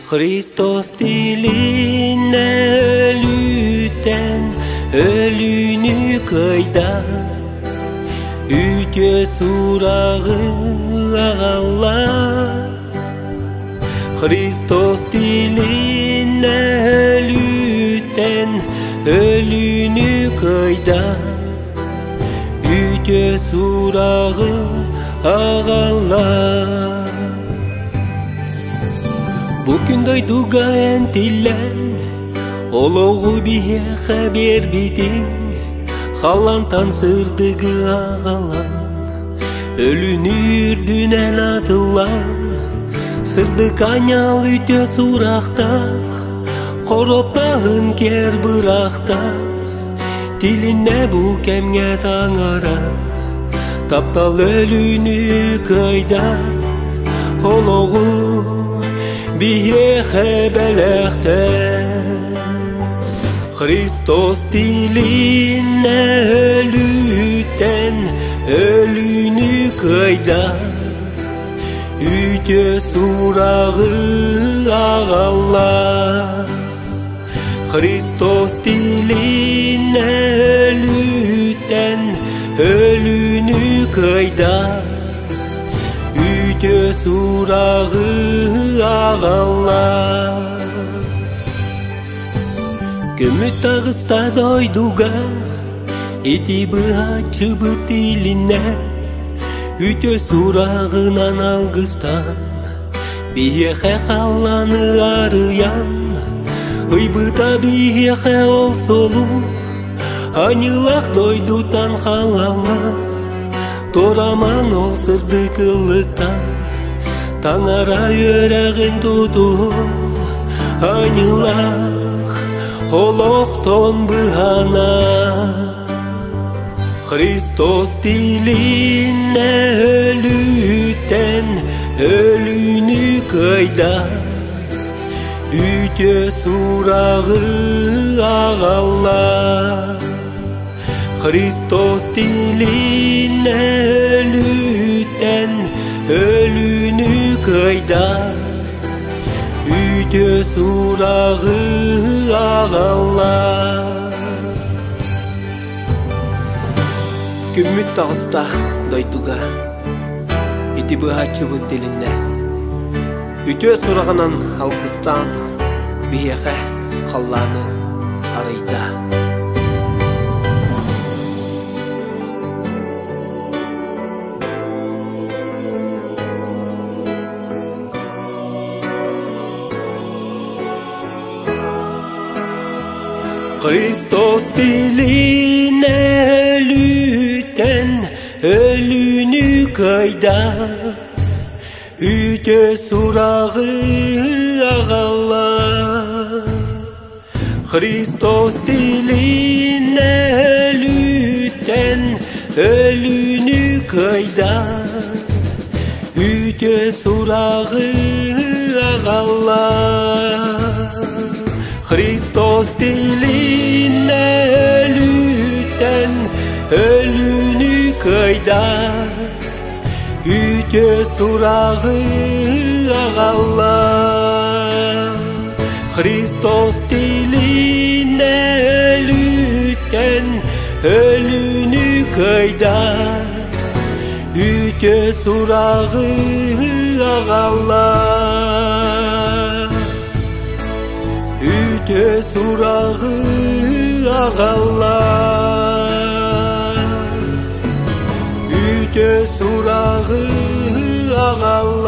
Христос тилиннэ өлүүттэн өлүүнү кыайда, үтүө сураҕы аҕалла. Христос тилиннэ өлүүттэн өлүүнү кыайда, үтүө сураҕы аҕалла. Бу күн дойдуга эн тиллэн, олоҕу биһиэхэ биэрбитиҥ, халлантан сырдыгы аҕалан, өлүнү үрдүнэн атыллан, сырдык аанньал үтүө сурахтаах, хороптаһын кэр бырахтаах, тилиннэ бу кэмҥэ таҥара, таптал өлүүнү кыайда, олоҕу биһиэхэ бэлэхтээ. Христос тилиннэ өлүүттэн өлүүнү кыайда, үтүө сураҕы аҕалла. Христос тилиннэ өлүүттэн өлүүнү кыайда, үтүө сураҕы аҕалла. Көмүт таҕыста дойдуга, ити быһаччыбыт илиннэ, үтүө сураҕынан алгыстан, биһиэхэ халлааны арыйан, ыйбыта биһиэхэ ол суолу, аньыылаах дойдутан халлааҥҥа, тураман ол сырдык ыллыктан, таҥара үөрэҕин тутуһун, аньыылаах олохтон быһана. Христос тилиннэ өлүүттэн өлүүнү кыайда, үтүө сураҕы аҕалла. Христос тилиннэ өлүүттэн өлүүнү кыайда, үтүө сураҕы аҕалла. Күммүт таҕыста дойдуга, ити быһааччыбыт тилиннэ. Үтүө сураҕынан алгыстаан, биһиэхэ халлааны арыйда. Христос тилинэ өлүүттэн өлүүнү кыайда, үтүө сураҕы аҕалла. Христос тилинэ өлүүттэн өлүүнү кыайда, үтүө сураҕы аҕалла. Христос тилиннэ өлүүттэн өлүүнү кыайда, үтүө сураҕы аҕалла. Христос тилиннэ өлүүттэн өлүүнү кыайда, үтүө сураҕы аҕалла. Үтүө сураҕы аҕалла. Үтүө сураҕы аҕалла.